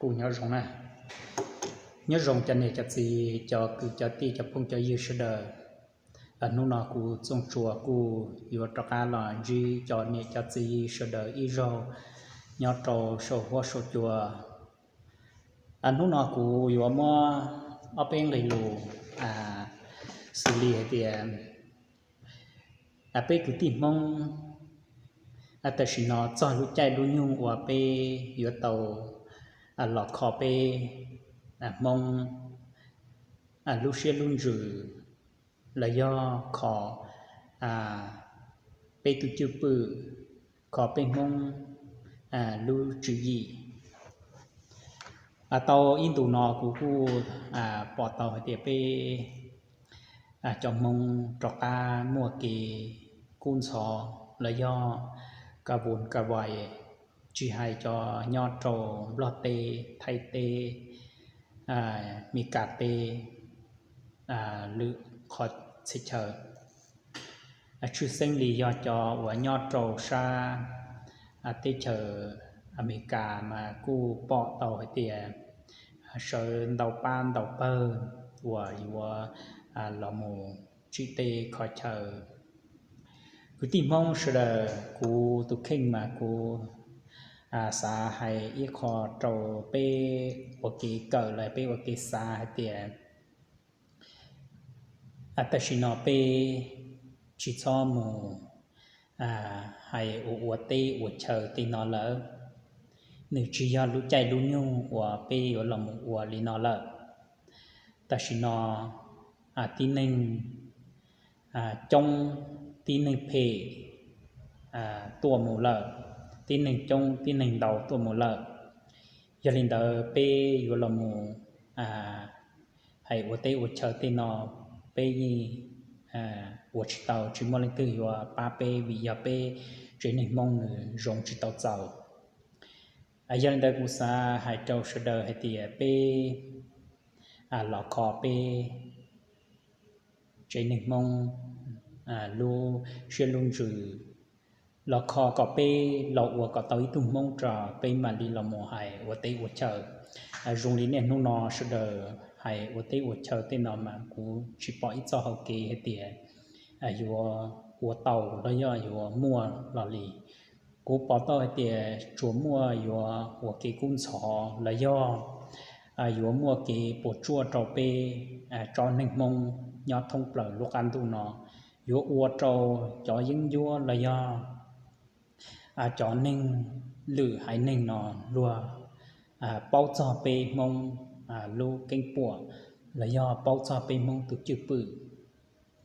Kuv nyob zoo na, nyob zoo cov niam cov txiv, cov kwv cov tij, cov phooj cov ywg sawv daws. Hnub no kuv Txooj Tsua kuj yuav rov qab los ntsib cov niam cov txiv sawv daws ib zaug nyob rau saum huab saum cua. Hnub no kuv yuav muab ob peb nqe lus xws li hais tias peb kwv tij Hmoob tam sim no txog lub caij lub nyoog uas peb yuav tau los kho peb Hmoob lub siab lub ntsws, los yog kho peb tus cwj pwm, kho peb Hmoob lub tswv yim. Tau ib ntus no kuv kuj pom tau hais tias peb cov Hmoob rov qab muaj kev kub ntxhov los yog ka vus ka vais, tsis hais cov nyob rau Nplog teb, Thaib teb, Mes Kas teb, lwm qhov txhia chaw, tshwj xeeb li yog cov uas nyob rau sab teb chaws Amelikas mas kuj pom tau hais tias sawv ntau pab ntau pawg uas yuav los mus tsim teb kho chaw. Kwv tij Hmoob sawv daws, kuv tus kheej mas kuv xav hais ib qho rau peb ua kev kawm los peb ua kev xav hais tias tam sim no peb tsis txhob mus hais ua ua teb ua chaw tej no lawm. Nws tsis yog lub caij lub nyoog uas peb yuav los mus ua li no lawm. Tam sim no tib neeg coob, tib neeg phem tuaj mus lawm, tib neeg coob tib neeg ntau tuaj mus lawm. Yog li ntawd peb yuav los mus hais ua teb ua chaw tej no, peb yeej ua tsis tau, tsis muaj leej twg yuav pab peb vim yog peb tsev neeg Hmoob nws zoo tsis tau txaus. Yog li ntawd kuv xav hais rau sawv daws hais tias peb los kho peb tsev neeg Hmoob lub siab lub ntsws, los kho kom peb los ua kom tau ib tug Hmoob rau peb mam li los mus hais ua teb ua chaw. Zoo li niaj hnub no sawv daws hais ua teb ua chaw tej no mas kuv tsis pom ib txoj hau kev hais tias yuav ua tau los yog yuav muaj los li. Kuv pom tau hais tias tsuas muaj yuav ua kev kub ntxhov los yog yuav muaj kev puas tsuaj rau peb tsob neeg Hmoob nyob thoob plaws lub qab ntuj no, yuav ua rau cov yeeb ncuab los yog cov neeg lwm haiv neeg no luag paub txog peb Hmoob lub keeb puam los yog paub txog peb Hmoob tus cwj pwm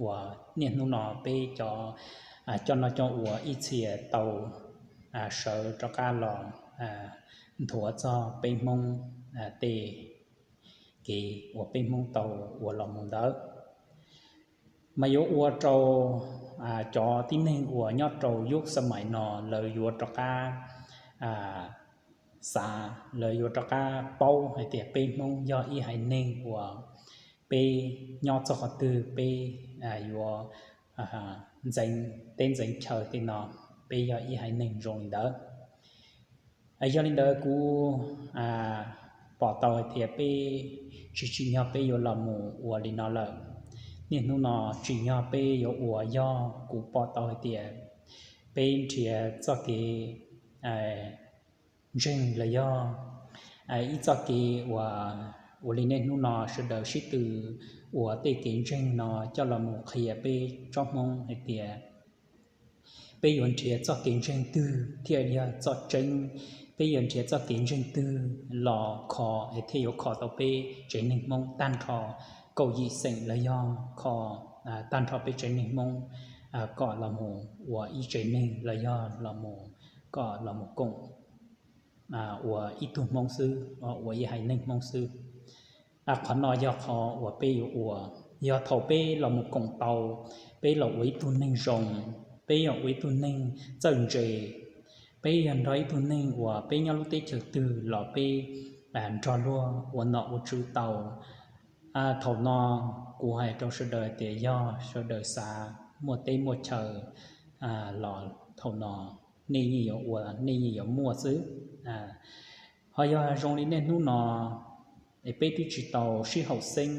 uas niaj hnub no peb cov coj noj coj ua ib txhia tau sawv rov qab los nthuav txog peb Hmoob tej kev uas peb Hmoob tau ua los mus ntawd. Mas yuav ua rau cov tib neeg uas nyob rau yub xa mais no lawv yuav rov qab xav, lawv yuav rov qab paub hais tias peb Hmoob yog ib haiv neeg uas peb nyob txog qhov twg peb yuav ntxeev teb ntxeev chaw tej no, peb yog ib haiv neeg zoo li ntawd. Yog li ntawd kuv pom tau hais tias peb tsis tsim nyog peb yuav los mus ua li no lawm. Niaj hnub no tsim nyog peb yuav ua yog kuv pom tau hais tias peb nrhiav txoj kev ntseeg los yog ib txoj kev uas ua li niaj hnub no sawv daws sib tw ua tej kev ntseeg no coj los mus qhia peb tsob Hmoob hais tias peb yuav nrhiav txoj kev ntseeg twg thiaj yog txoj tseeb, peb yuav nrhiav txoj kev ntseeg twg los kho es thiaj yuav kho tau peb tsev neeg Hmoob tag nrho kaum yim xeem los yog kho tag nrho peb tsev neeg Hmoob kom los mus ua ib tsev neeg los yog los mus kom los mus koom ua ib tug Hmoob xwb, ua ib haiv neeg Hmoob xwb. Qhov no yog qhov uas peb yuav ua, yog thaum peb los mus koom tau, peb los ua ib tug neeg zoo, peb yog ua ib tug neeg txawj ntse, peb yog nrog ib tug neeg uas peb nyob lub teb chaws twg los peb nrog luag ua nom ua tswv tau. Thaum no kuv hais rau sawv daws tias yog sawv daws xav muaj teb muaj chaw los thaum no nej yeej yuav ua, nej yeej yuav muaj xwb. Ho yog zoo li niaj hnub no es peb twb tsis tau sib haum xeeb,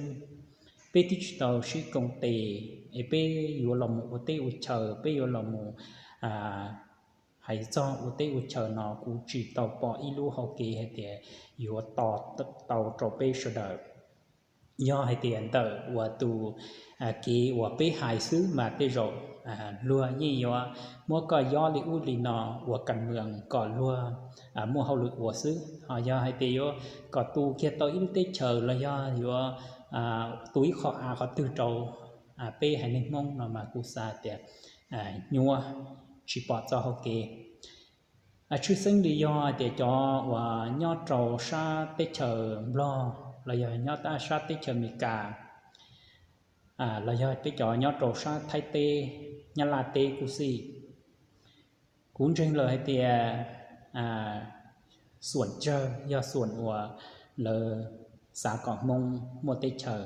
peb twb tsis tau sib koom tes, es peb yuav los mus ua teb ua chaw, peb yuav los mus hais txog ua teb ua chaw no kuv tsis tau pom ib lub hau kev hais tias yuav to tau rau peb sawv daws. Yog hais tias ntawm uas tus kev uas peb hais xwb mas tej zaum luag yeej yuav muab koj yob li ub li no ua kas mws kom luag muaj hauj lwm ua xwb. Ho yog hais tias yuav kom tu kiag tau ib lub teb chaws los yog yuav tu ib qho av qhov twg rau peb haiv neeg Hmoob no mas kuv xav tias nyuaj, tsis pom txoj hau kev. Tshwj xeeb li yog tias cov uas nyob rau sab teb chaws Nplog los yog nyob sab teb chaws Amelikas los yog peb cov nyob rau sab Thaib teb, Nyab Laj teb kuj xij, kuv ntseeg lawm hais tias xuam tsawg yog xuam uas lawv xav kom Hmoob muaj teb chaws,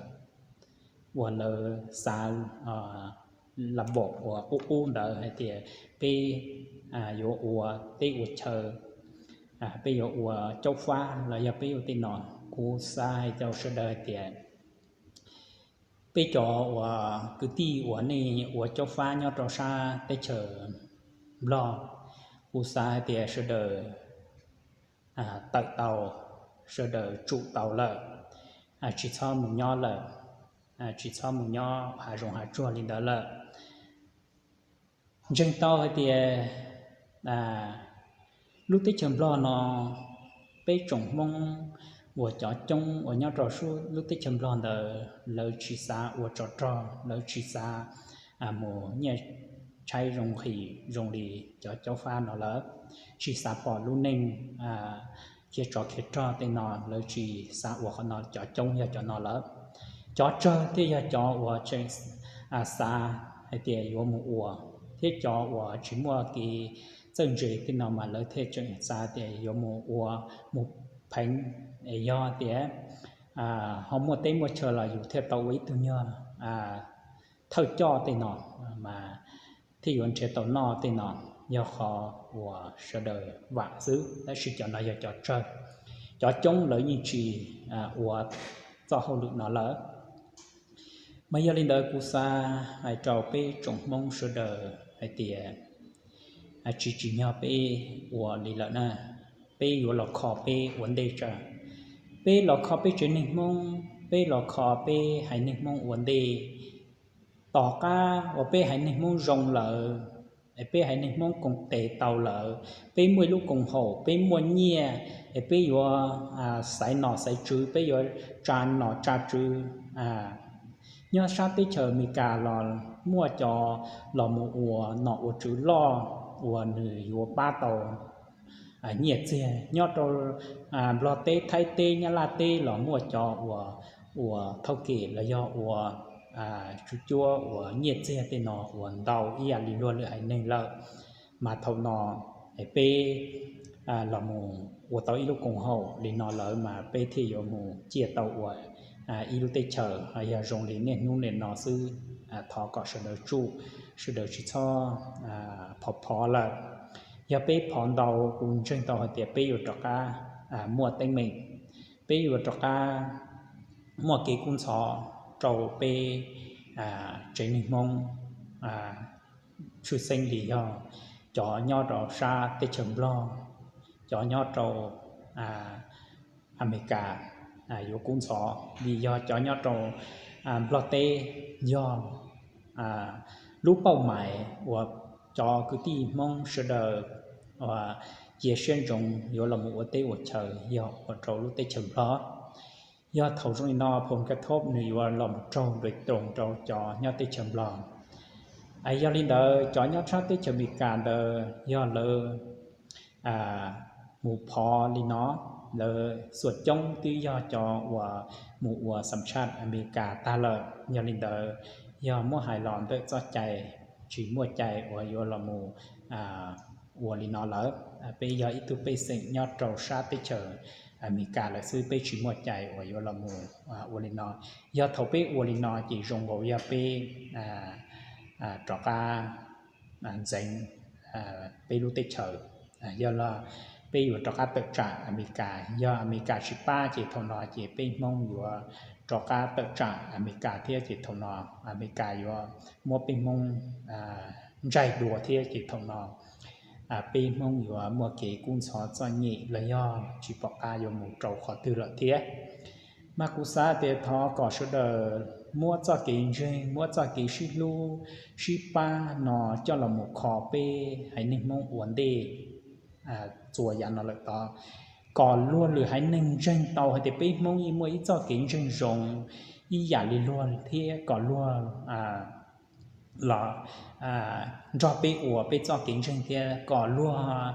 uas lawv xav la npaum uas qub qub ntawd hais tias peb yuav ua teb ua chaw, peb yuav ua caub fab los yog peb ua tej no. Kuv xav hais rau sawv daws hais tias peb cov uas kwv tij uas nej ua caub fab nyob rau sab teb chaws Nplog, kuv xav hais tias sawv daws tawm tau, sawv daws tsum tau lawm, tsis txhob mus nyob lawm, tsis txhob mus nyob hav zoov hav tsuag li ntawd lawm. Ntseeg tau hais tias lub teb chaws Nplog no, peb tsoom Hmoob uas cov coob uas nyob rau lub teb chaws Nplog ntawd lawv tsis xav ua tsov rog, lawv tsis xav mus nyiaj tshaib zoo nqhis zoo li cov caub fab no lawm, tsis xav pom lub neej khiav tsov khiav rog tej no, lawv tsis xav ua qhov no, cov coob yog cov no lawm. Cov tsawg thiaj yog cov uas tseem xav hais tias yuav mus ua, thiab cov uas tsis muaj kev txawj ntse tej no mas lawv thiaj tseem xav tias yuav mus ua, mus pheev, es yog tias ho muaj teb muaj chaw los yus thiaj tau ua ib tug nyuag thawj coj tej no, mas thiaj yuav nrhiav tau noj tej no, yog qhov uas sawv daws vam xwb. Tab sis cov no yog cov tsawg, cov coob lawv yeej tsis ua txoj hauj lwm no lawm. Mas yog li ntawd kuv xav hais rau peb tsoom Hmoob sawv daws hais tias tsis tsim nyog peb ua li lawm na, peb yuav los kho peb ua ntej tso, peb los kho peb tsev neeg Hmoob, peb los kho peb haiv neeg Hmoob ua ntej. Tom qab uas peb haiv neeg Hmoob zoo lawm, es peb haiv neeg Hmoob koom tes tau lawm, peb muaj ib lub koom haum, peb muaj nyiaj, es peb yuav xaiv nom xaiv tswv, peb yuav tsa nom tsa tswv. Nyob sab teb chaws Amelikas los muaj cov los mus ua nom ua tswv loj uas nws yuav pab tau nyiaj txiag. Nyob rau Nplog teb, Thaib teb, Nyab Laj teb los muaj cov uas ua thauj kem los yog ua tswv cuab ua nyiaj txiag tej no uas ntau ib yam li luag lwm haiv neeg lawm. Mas thaum no peb los mus ua tau ib lub koom haum li no lawm mas peb thiaj yuav mus ciaj tau ua ib lub teb chaws. Yog zoo li niaj hnub nim no xwb, thov kom sawv daws tsum, sawv daws tsis txhob phov phov lawm. Yog peb phov ntau, kuv ntseeg tau hais tias peb yuav rov qab muaj teeb meem, peb yuav rov qab muaj kev kub ntxhov rau peb tsev neeg Hmoob, tshwj xeeb li yog cov nyob rau sab teb chaws Nplog, cov nyob rau Amelikas yuav kub ntxhov, vim yog cov nyob rau Nplog teb yog lub pauj mais uas cov kwv tij Hmoob sawv daws uas cia siab ntsoov yuav los mus ua teb ua chaw yog ua rau lub teb chaws Nplog. Yog thaum zoo li no phom ka thob nws yuav los mus raug nroog rau cov nyob teb chaws Nplog. Yog li ntawd cov nyob sab teb chaws Amelikas ntawd yog lawv mus phov li no, lawv xuam coob twb yog cov uas mus ua xam tshaj Amelikas tag lawm. Yog li ntawd yog muab hais los ntawm txoj cai, tsis muaj cai uas yuav los mus ua li no lawm. Peb yog ib tug pej xeem nyob rau sab teb chaws Amelikas lawm xwb, peb tsis muaj cai uas yuav los mus ua li no. Yog thaum peb ua li no ces zoo nkaus yog peb rov qab ntxeev peb lub teb chaws. Yog los peb yuav rov qab tawm tsam Amelikas. Yog Amelikas tsis pab ces thaum no ces peb Hmoob yuav rov qab tawm tsam Amelikas thiab ces thaum no Amelikas yuav muab peb Hmoob ntsaig dua thiab ces thaum no peb Hmoob yuav muaj kev kub ntxhov txom nyem los yog tsis pom qab yuav mus rau qhov twg lawm thiab. Mas kuv xav tias thov kom sawv daws muab txoj kev ntseeg, muab txoj kev sib hlub sib pab no coj los mus kho peb haiv neeg Hmoob ua ntej txhua yam no lawm tod, kom luag lwm haiv neeg ntseeg tau hais tias peb Hmoob yeej muaj ib txoj kev ntseeg zoo ib yam li luag thiab kom luag los nrog peb ua peb txoj kev ntseeg thiab kom luag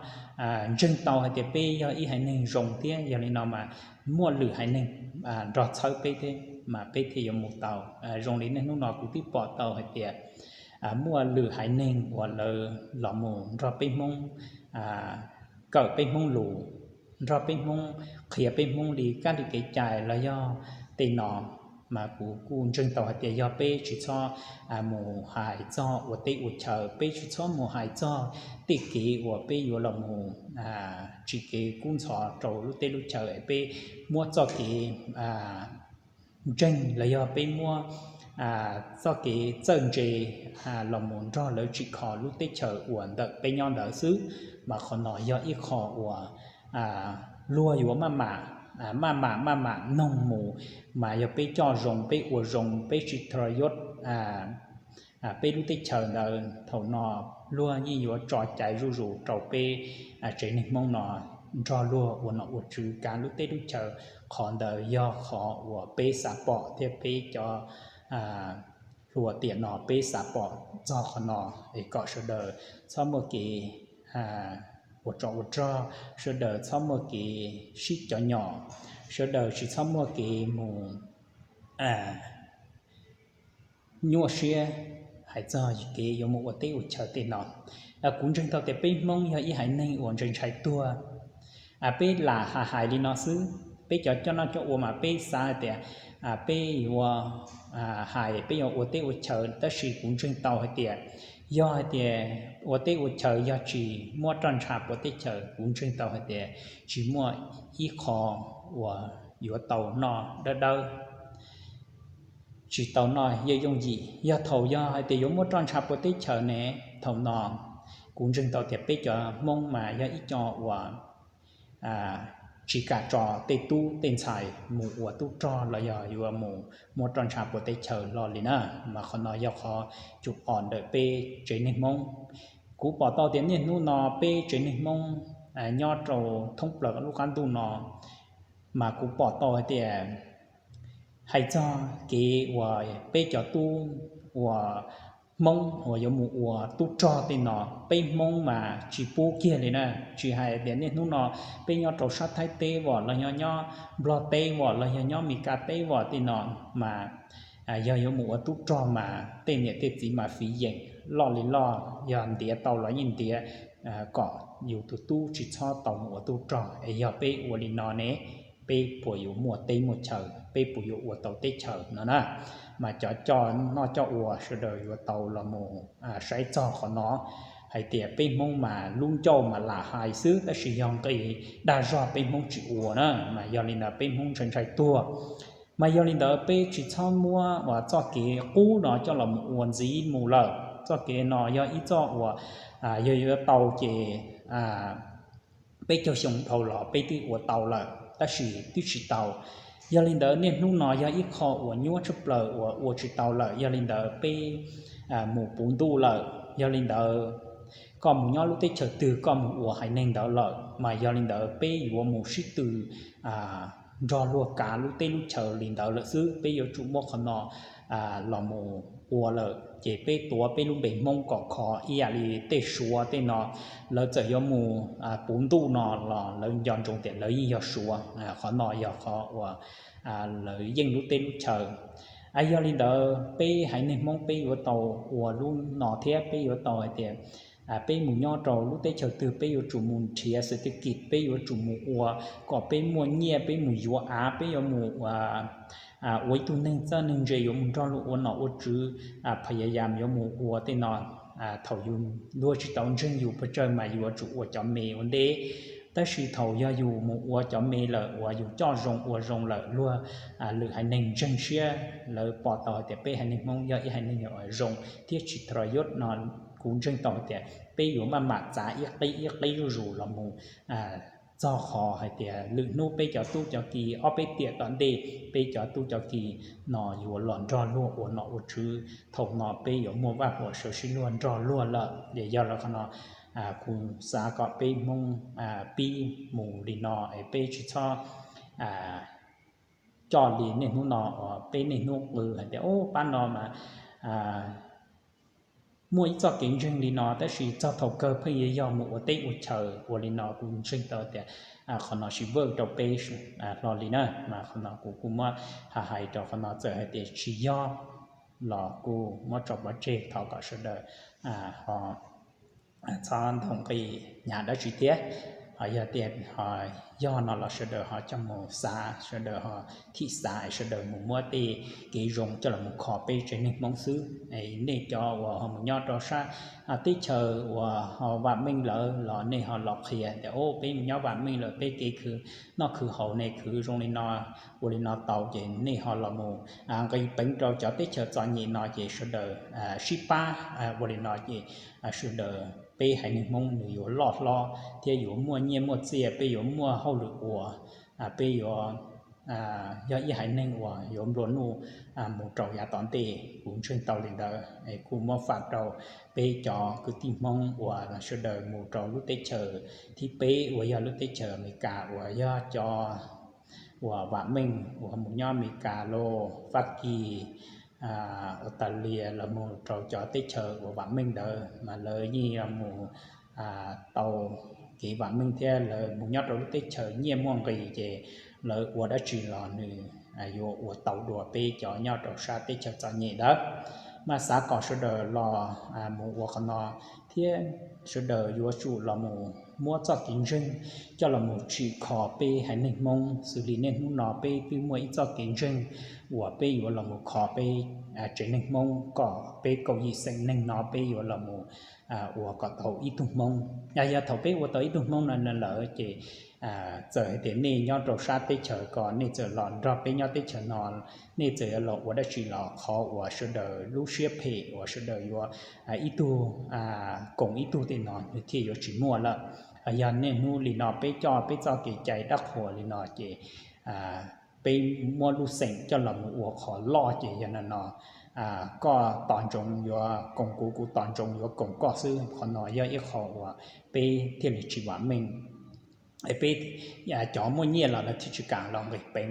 ntseeg tau hais tias peb yog ib haiv neeg zoo thiab. Yog li no mas muaj lwm haiv neeg nrog txhawb peb thiab mas peb thiaj yuav mus tau. Zoo li niaj hnub no kuv twb pom tau hais tias muaj lwm haiv neeg uas lawv los mus nrog peb Hmoob kawm peb Hmoob lus, nrog peb Hmoob qhia peb Hmoob li kab li kev cai los yog tej no, mas kuv kuj ntseeg tau hais tias yog peb tsis txhob mus hais txog ua teb ua chaw, peb tsis txhob mus hais txog tej kev uas peb yuav los mus tsim kev kub ntxhov rau lub teb lub chaw es peb muab txoj kev ntseeg los yog peb muab txoj kev txawj ntse los mus nrog lawv tsim kho lub teb chaws uas ntawm peb nyob ntawd xwb. Mas qhov no yog ib qho uas luag yuav maj mam maj mam maj mam noog mus, mas yog peb coj zoo, peb ua zoo, peb tsis thov yod peb lub teb chaws ntawd, thaum no luag yeej yuav tso cai zuj zus rau peb tsev neeg Hmoob no nrog luag ua nom ua tswv kav lub teb lub chaw. Qhov ntawd yog qhov uas peb xav pom thiab peb cov hluas tiam no peb xav pom txog qhov no, es kom sawv daws txhob muaj kev ua tsov ua rog, sawv daws txhob muaj kev sib cov nyom, sawv daws tsis txhob muaj kev mus nyuaj siab hais txog kev yuav mus ua teb ua chaw tej no. Kuv ntseeg tau tias peb Hmoob yog ib haiv neeg uas ntshai ntshai tuag. Peb lam hais hais li no xwb, peb cov coj noj coj ua mas peb xav hais tias peb yuav hais peb yuav ua teb ua chaw, tab sis kuv ntseeg tau hais tias yog hais tias ua teb ua chaw yog tsis muab roj ntsha pua teb chaws, kuv ntseeg tau hais tias tsis muaj ib qho uas yuav tau noj dawb dawb, tsis tau noj yooj yooj yim. Yog thaum yog hais tias yuav muab roj ntsha pua teb chaws ne, thaum no kuv ntseeg tau tias peb cov Hmoob mas yog ib co uas tsis kam tso tej tub tej ntxhais mus ua tub rog los yog yuav mus muab roj ntsha pua teb chaws hlo li na. Mas qhov no yog qhov cum qos ntawm peb tsev neeg Hmoob. Kuv pom tau tias niaj hnub no peb tsev neeg Hmoob nyob rau thoob plaws lub qab ntuj no, mas kuv pom tau hais tias hais txog kev uas peb cov tub uas Hmoob uas yuav mus ua tub rog tej no, peb Hmoob mas tsis pub kiag li na. Tsis hais tias niaj hnub no peb nyob rau sab Thaib teb vom los yog nyob Nplog teb vom los yog nyob Mes Kas teb vom tej no, mas yog yuav mus ua tub rog mas tej niam tej txiv mas fiv yeem loj li loj, yog ntiav tau los yeej ntiav kom yus tus tub tsis txhob tau mus ua tub rog. Es yog peb ua li no ne, peb puas yuav muaj teb muaj chaw, peb puas yuav ua tau teb chaws no na? Mas cov coj noj coj ua sawv daws yuav tau los mus saib txog qhov no, hais tias peb Hmoob mas lub ncauj mas lam hais xwb tab sis yog nqi dag zog peb Hmoob tsis ua na. Mas yog li ntawd peb Hmoob ntshai ntshai tuag. Mas yog li ntawd peb tsis txhob muab uas txoj kev qub no coj los mus ua ntxiv mus lawm. Txoj kev no yog ib txoj uas yog yuav tau ces peb caug xyoo dhau los peb twb ua tau lawm tab sis twb tsis tau. Yog li ntawd niaj hnub no yog ib qho uas nyuaj tshaj plaws uas ua tsis tau lawm. Yog li ntawd peb mus puv ntuj lawm, yog li ntawd koj mus nyob lub teb chaws twg koj mus ua haiv neeg ntawd lawm, mas yog li ntawd peb yuav mus sib tw nrog luag kav lub teb lub chaw li ntawd lawm xwb. Peb yuav tsum muab qhov no los mus ua lawm ces peb tuav peb lub npe Hmoob kom khov ib yam li tej Suav tej no, lawv txawm yuav mus puv ntuj no los lawv nco ntsoov tias lawv yeej yog Suav. Qhov no yog qhov uas lawv yeej lub teb lub chaw. Yog li ntawd peb haiv neeg Hmoob peb yuav tau ua lub no thiab peb yuav tau hais tias peb mus nyob rau lub teb chaws twg peb yuav tsum mus nrhiav xwm tib kis, peb yuav tsum mus ua kom peb muaj nyiaj, peb mus yuav av, peb yuav mus ua ib tug neeg txawj neeg ntse, yuav mus nrog luag ua nom ua tswv, phas yas yas yuav mus ua tej no. Thaum yus luag tsis tau ntseeg yus pes tsawg mas yuav tsum ua cov me ua ntej, Tab sis thaum yog yus mus ua cov me lawm uas yus coj zoo ua zoo lawm, luag lwm haiv neeg ntseeg siab, lawv pom tau hais tias peb haiv neeg Hmoob yog ib haiv neeg zoo thiab tsis thra yod no, kuv ntseeg tau hais tias peb yuav maj mam txav ib qib ib qib zuj zus los mus txog qhov hais tias lwm hnub peb cov tub cov ki ob peb tiam tom ntej, peb cov tub cov ki no yuav los nrog luag ua nom ua tswv. Thaum no peb yuav muaj vaj huam sawv sib luag nrog luag lawm. Ces yog li qhov no kuv xav kom peb Hmoob pib mus li no es peb tsis txhob coj li niaj hnub no uas peb niaj hnub qw hais tias ub pab no mas muaj ib txoj kev ntseeg li no, tab sis txog thaum kawg pheej yuav yog mus ua teb ua chaw ua li no. Kuv ntseeg tau tias qhov no tsis work rau peb hlo li na, mas qhov no kuv kuj muab hais rau qhov no, txawm hais tias tsis yog los kuj muab tso pov tseg, thov kom sawv daws ho txhob ntaus nqi hnyav dab tsi thiab. Ho yog tias ho yog no los sawv daws ho coj mus xav, sawv daws ho thim xav, sawv daws mus muab tej kev zoo coj los mus kho peb tsev neeg Hmoob xwb. Nej cov uas ho mus nyob rau sab teb chaws uas ho vam meej lawm los nej ho los qhia tias o peb mus nyob vam meej lawm, peb kev khwv noj khwv haus ne khwv zoo li no, ua li no tau, ces nej ho los mus nqis peev rau cov teb chaws txom nyem no ces sawv daws sib pab ua li no ces sawv daws peb haiv neeg Hmoob nws yuav loj hlob thiab yuav muaj nyiaj muaj txiaj, peb yuav muaj hauj lwm ua, peb yuav yog ib haiv neeg uas yuav nplua nuj mus rau yav tom ntej. Kuv ntseeg tau li ntawd es kuj muab fam rau peb cov kwv tij Hmoob uas sawv daws mus rau lub teb chaws thib peb uas yog lub teb chaws Amelikas uas yog cov uas vam meej uas mus nyob Amelikas los Fab Kis, Australia los mus rau cov teb chaws uas vam meej ntawd mas lawv yeej yuav mus tau kev vam meej thiab lawv mus nyob rau lub teb chaws nyiaj muaj nqis ces lawv ua dab tsi los nws yuav ua tau dua peb cov nyob rau sab teb chaws txom nyem ntawd. Mas xav kom sawv daws los mus ua qhov no thiab sawv daws yuav tsum los mus muab txoj kev ntseeg coj los mus tsim kho peb haiv neeg Hmoob xws li niaj hnub no peb twb muaj ib txoj kev ntseeg uas peb yuav los mus kho peb tsev neeg Hmoob kom peb kaum yim xeem neeg no peb yuav los mus ua kom tau ib tug Hmoob. Yog thaum peb ua tau ib tug Hmoob no lawm ces txawm hais tias nej nyob rau sab teb chaws ko nej txawm los nrog peb nyob teb chaws no, nej txawm yuav los ua dab tsi los qhov uas sawv daws lub siab phem uas sawv daws yuav ib tug koom ib tug tej no nws thiaj yuav tsis muaj lawm. Yog niaj hnub li no peb coj peb txoj kev cai dab qhuas li no ces peb muab lub xeem coj los mus ua qhov loj ces yog no no koj tos ntsoov yuav koom kuv, kuv tos ntsoov yuav koom koj xwb. Qhov no yog ib qho uas peb thiaj li tsis vam meej. Peb cov muaj nyiaj los lawv thiaj tsis kam los nqis peev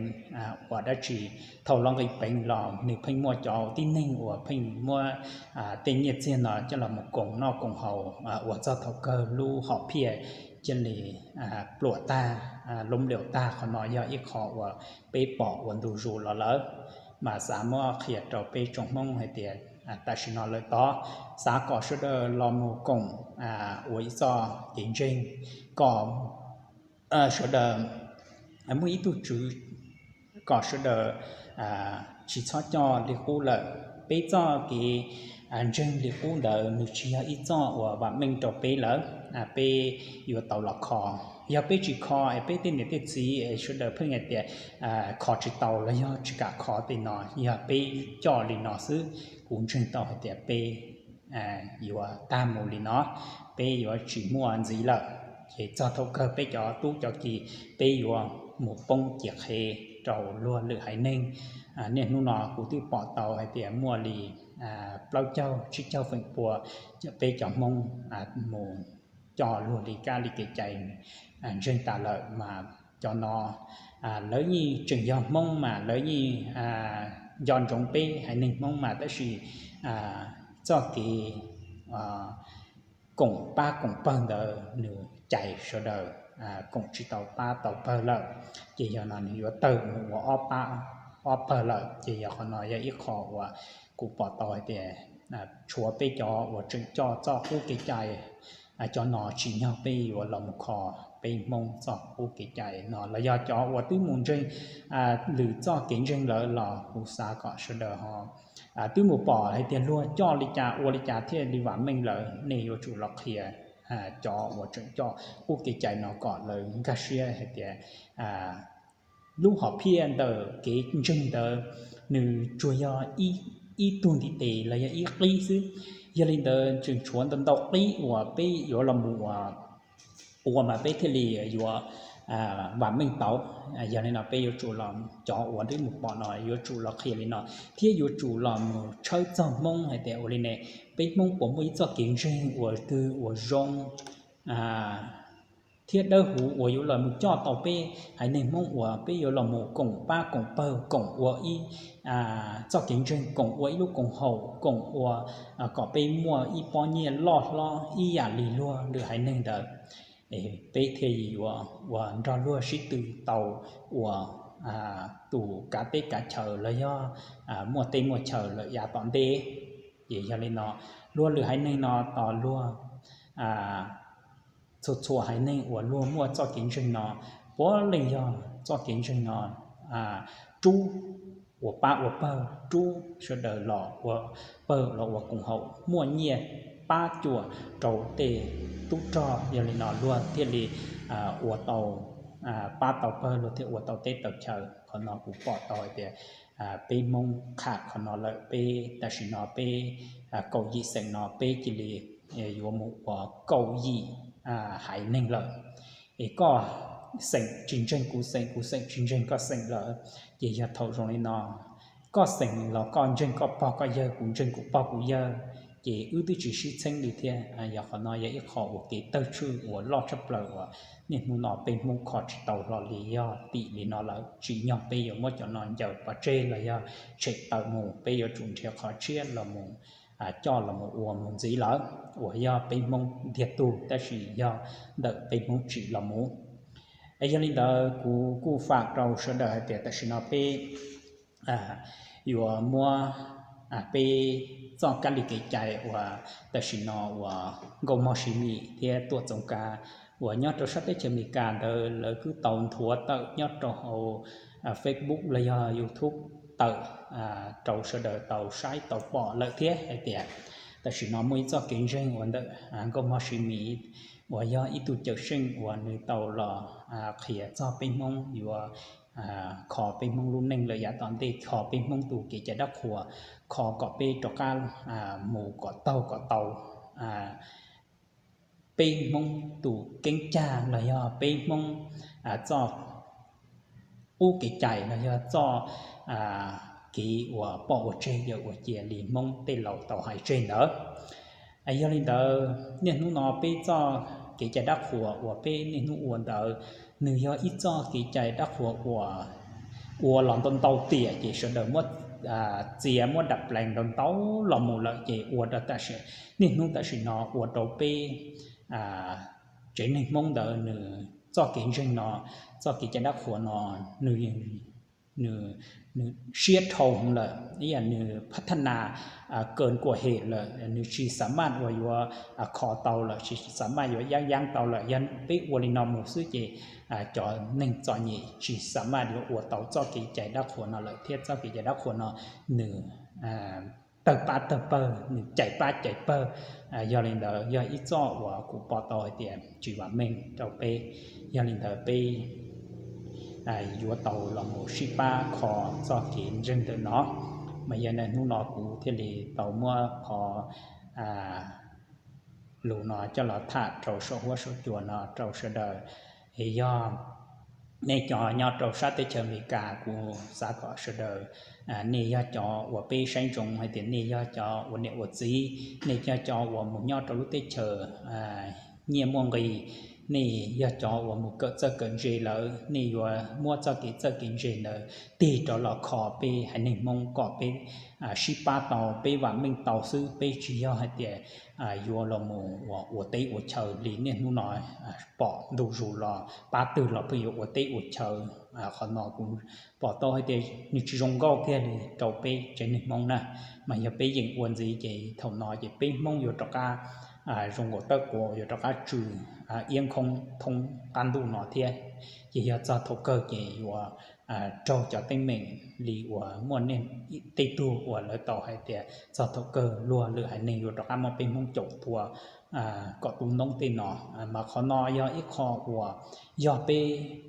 ua dab tsi. Thaum los nqis peev los nws pheej muaj cov tib neeg uas pheej muab tej nyiaj txiag no coj los mus koom noj koom haus uas txog thaum kawg lub hom phiaj cia li pluam tag, loob liam tag. Qhov no yog ib qho uas peb pom ua ntu zus los lawm, mas xav muab qhia rau peb tsoom Hmoob hais tias tam sim no lawm tod xav kom sawv daws los mus koom ua ib txoj kev ntseeg kom sawv daws muaj ib tug tswv kom sawv daws tsis txhob coj li qub lawm. Peb txoj kev ntseeg li qub ntawd nws tsis yog ib txoj uas vam meej rau peb lawm. Peb yuav tau los kho. Yog peb tsis kho es peb tej niam tej txiv es sawv daws pheej hais tias kho tsis tau los yog tsis kam kho tej no, yog peb coj li no xwb kuv ntseeg tau hais tias peb yuav tag mus li no, peb yuav tsis muaj ntxiv lawm. Ces txog thaum kawg peb cov tub cov ki peb yuav mus poob ciaj qhev rau luag lwm haiv neeg. Niaj hnub no kuv twb pom tau hais tias muaj li plaub caug tsib caug feem pua peb cov Hmoob mus coj luag li kab li kev cai ntseeg tas lawm, mas cov no lawv yeej tseem yog Hmoob mas lawv yeej nco ntsoov peb haiv neeg Hmoob mas tab sis txoj kev koom pab koom pawg ntawd nws cais sawv daws koom tsis tau pab tau pawg lawm. Ces yog no nws yuav tawg mus ua ob pab ob pawg lawm. Ces yog qhov no yog ib qho uas kuv pom tau hais tias tshuav peb cov uas tseem coj txoj qub kev cai, cov no tsim nyog peb yuav los mus kho peb Hmoob txoj qub kev cai no los yog cov uas twb mus ntseeg lwm txoj kev ntseeg lawm los kuv xav kom sawv daws ho twb mus pom hais tias luag coj li cas ua li cas thiaj li vam meej lawm, nej yuav tsum los qhia cov uas tseem coj qub kev cai no kom lawv nkag siab hais tias lub hom phiaj ntawm kev ntseeg ntawd nws tsuas yog ib tug ntiv tes los yog ib qib xwb. Yog li ntawd tseem tshuav ntau ntau qib uas peb yuav los mus ua mas peb thiaj li yuav vam meej tau. Yog li no peb yuav tsum los, cov uas twb mus pom no yuav tsum los qhia li no, thiab yuav tsum los mus tshawb txog Hmoob hais tias ua li ne, peb Hmoob puas muaj ib txoj kev ntseeg uas twg uas zoo thiab dawb huv uas yuav los mus coj tau peb haiv neeg Hmoob uas peb yuav los mus koom pab koom pawg koom ua ib txoj kev ntseeg, koom ua ib lub koom haum, koom ua kom peb muaj ib pob nyiaj loj hlob ib yam li luag lwm haiv neeg ntawd, peb thiaj yuav uas nrog luag sib tw tau uas tus kav teb kav chaw los yog muaj teb muaj chaw lawm yav tom ntej. Ces yog li no, luag lwm haiv neeg no tos luag txhua txhua haiv neeg uas luag muaj txoj kev ntseeg no, puav leej yog txoj kev ntseeg no rub uas pab ua pawg, rub sawv daws los ua pawg los ua koom haum, muaj nyiaj pab cuam rau tej tub rog. Yog li no luag thiaj li ua tau, pab tau pawg, luag thiaj ua tau teb tau chaw. Qhov no kuv pom tau hais tias peb Hmoob qham qhov no lawm, peb tam sim no peb kaum yim xeem no peb cia li yuav mus ua kaum yim haiv neeg lawm. Es koj xeem tsis ntseeg kuv xeem, kuv xeem tsis ntseeg koj xeem lawm, ces yog thaum zoo li no, koj xeem los koj ntseeg koj pog koj yawg, kuv ntseeg kuv pog kuv yawg, ces wb twb tsis sib txheeb li thiab. Yog qhov no yog ib qho uas kev tawg tswj uas loj tshaj plaws uas niaj hnub no peb Hmoob kho tsis tau hlo li. Yog tim li no lawm tsim nyog peb yuav muab cov no ncaws pov tseg los yog tshem tawm mus, peb yuav tsum nrhiav qhov tshiab los mus coj los mus ua mus ntxiv lawm, uas yog peb Hmoob ntiag tug tab sis yog ntawm peb Hmoob tsim los mus. Yog li ntawd kuv kuj fam rau sawv daws hais tias tam sim no peb yuav muab peb txoj kab li kev cai uas tam sim no uas Nkauj Mog Sis Mis thiab Tuam Txoov Kav uas nyob rau sab teb chaws Amelikas ntawd lawv kuj tau nthuav tawm nyob rau hauv Facebook los yog YouTube tawm rau sawv daws tau saib tau pom lawm thiab hais tias tam sim no muaj ib txoj kev ntseeg uas ntawm Nkauj Mog Sis Mis uas yog ib tug cawm seej uas nws tau los qhia txog peb Hmoob yuav kho peb Hmoob lub neej lawm yav tom ntej, kho peb Hmoob tus kev cai dab qhuas, kho kom peb rov qab mus kom taug kom tau peb Hmoob tus keeb cag los yog peb Hmoob txoj qub kev cai los yog txoj kev uas poj ua tseg yawm ua cia li Hmoob tej laus tau hais tseg ntawd. Yog li ntawd niaj hnub no peb txoj kev cai dab qhuas uas peb niaj hnub ua ntawd, nws yog ib txoj kev cai dab qhuas uas ua los ntau ntau tiam ces sawv daws muab txiav muab dam plees ntau ntau los mus lawm ces ua rau tam sim, niaj hnub tam sim no ua rau peb tsev neeg Hmoob ntawd nws txoj kev ntseeg no, txoj kev cai dab qhuas no nws nws siab dhau heev lawm, ib yam nws phab thab nas kaw kuam hem lawm, nws tsis xa maj uas yuav kho tau lawm, tsis xa maj yuav yaj yaab tau lawm. Yog peb ua li no mus xwb ces cov neeg txom nyem tsis xa maj yuav ua tau txoj kev cai dab qhuas no lawm thiab txoj kev cai dab qhuas no nws tawg pab tawg pawg, nws cais pab cais pawg. Yog li ntawd yog ib txoj uas kuv pom tau hais tias tsis vam meej rau peb. Yog li ntawd peb yuav tau los mus sib pab kho txoj kev ntseeg ntawm no. Mas yog li hnub no kuv thiaj li tau muab qhov lus no coj los tham rau saum huab saum cua no rau sawv daws. Es yog nej cov nyob rau sab teb chaws Amelikas, kuv xav kom sawv daws, nej yog cov uas peb saib ntsoov hais tias nej yog cov ua niam ua txiv, nej yog cov uas mus nyob rau lub teb chaws nyiaj muaj nqis, nej yog cov uas mus kawm txawj kawm ntse lawm, nej yuav muab txoj kev txawj kev ntse ntawd tig rov los kho peb haiv neeg Hmoob kom peb sib pab tau, peb vam meej tau xwb, peb tsis yog hais tias yuav los mus ua teb ua chaw li niaj hnub no pom ntu zus los pab twg los pheej yuav ua teb ua chaw. Qhov no kuv pom tau hais tias nws tsis zoo nkauj kiag li rau peb tsev neeg Hmoob na. Mas yog peb yeem ua ntxiv ces thaum no ces peb Hmoob yuav rov qab zoo nkaus tawb quav, yuav rov qab tsw iab nkhoob thoob qab ntuj no thiab. Ces yog txog thaum kawg ces yuav raug cov teeb meem li uas muaj tej tug uas lawv tau hais tias txog thaum kawg luag lwm haiv neeg yuav rov qab muab peb Hmoob caum tua kom tu noob tej no. Mas qhov no yog ib qho uas yog peb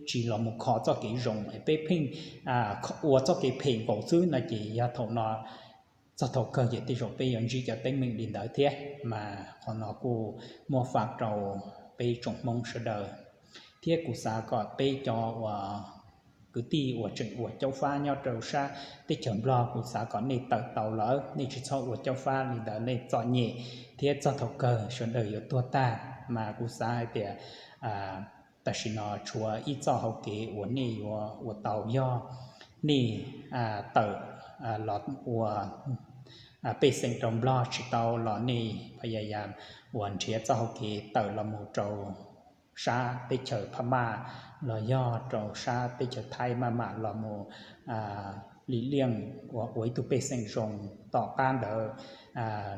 tsis los mus kho txoj kev zoo es peb pheej ua txoj kev phem nkaus xwb no ces yog thaum no txog thaum kawg ces tej zaum peb yuav ntsib cov teeb meem li ntawd thiab. Mas qhov no kuj muab faj rau peb tsoom Hmoob sawv daws. Thiab kuv xav kom peb cov uas kwv tij uas tseem ua caub fab nyob rau sab teb chaws Nplog, kuv xav kom nej tawm tau lawm, nej tsis txhob ua caub fab li ntawd, nej txom nyem thiab txog thaum kawg sawv daws yuav tuag tag. Mas kuv xav hais tias tam sim no tshuav ib txoj hau kev uas nej yuav ua tau yog nej tawm los ua pej xeem rau Nplog tsis tau los nej pha ya ya uas nrhiav txoj hau kev tawm los mus rau sab teb chaws Phab Maj los yog rau sab teb chaws Thaib maj mam los mus lim liaj uas ua ib tug pej xeem zoo. Tom qab ntawd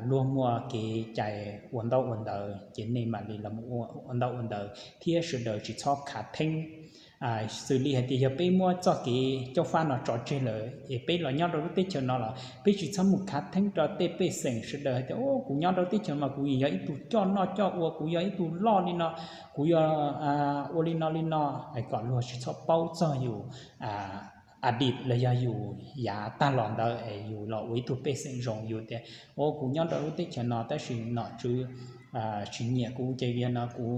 luag muaj kev cai ua ntaub ua ntawv ces nej mam li los ua ntaub ua ntawv thiab sawv daws tsis txhob khav theeb. Xws li hais tias yog peb muab txoj kev caub fab no tso tseg lawm es peb los nyob rau lub teb chaws no los peb tsis txhob mus khav theeb rau tej pej xeem sawv daws hais tias, o, kuv nyob rau teb chaws no mas kuv yog ib tug coj noj coj ua, kuv yog ib tug loj li no, kuv yog ua li no li no, es kom luag tsis txhob paub txog yus a dis los yog yus yav tag los ntawd es yus los ua ib tug pej xeem zoo, yus tias, o, kuv nyob rau lub teb chaws no tab sis nom tswv tsis nyiam kuv ces yog no kuv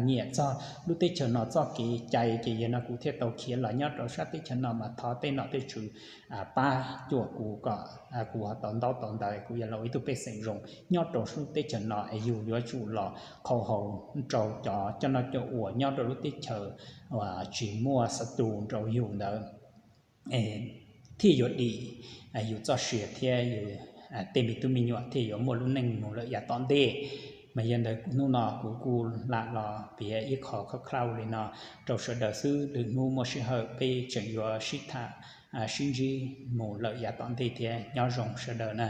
nyiam txog lub teb chaws no txoj kev cai ces yog no kuv thiaj tau khiav los nyob rau sab teb chaws no mas thov tej nom tej tswv pab cuam kuv kom kuv ho tau ntaub tau ntawv, kuv yog los ua ib tug pej xeem zoo nyob rau lub teb chaws no es yus yuav tsum los qhau haus rau cov coj noj coj ua nyob rau lub teb chaws uas tsis muaj xab tus rau yus ntawd thiaj yuav dim yus txoj sia thiab yus tej me tub me nyuam thiaj yuav muaj lub neej mus lawm yav tom ntej. Mas yog ntawd hnub no kuv kuj lam los piav ib qho khauj khauj li no rau sawv daws xwb, lwm hnub muaj sij hawm peb tseem yuav sib tham sib ntsib mus lawm yav tom ntej thiab. Nyob zoo sawv daws na.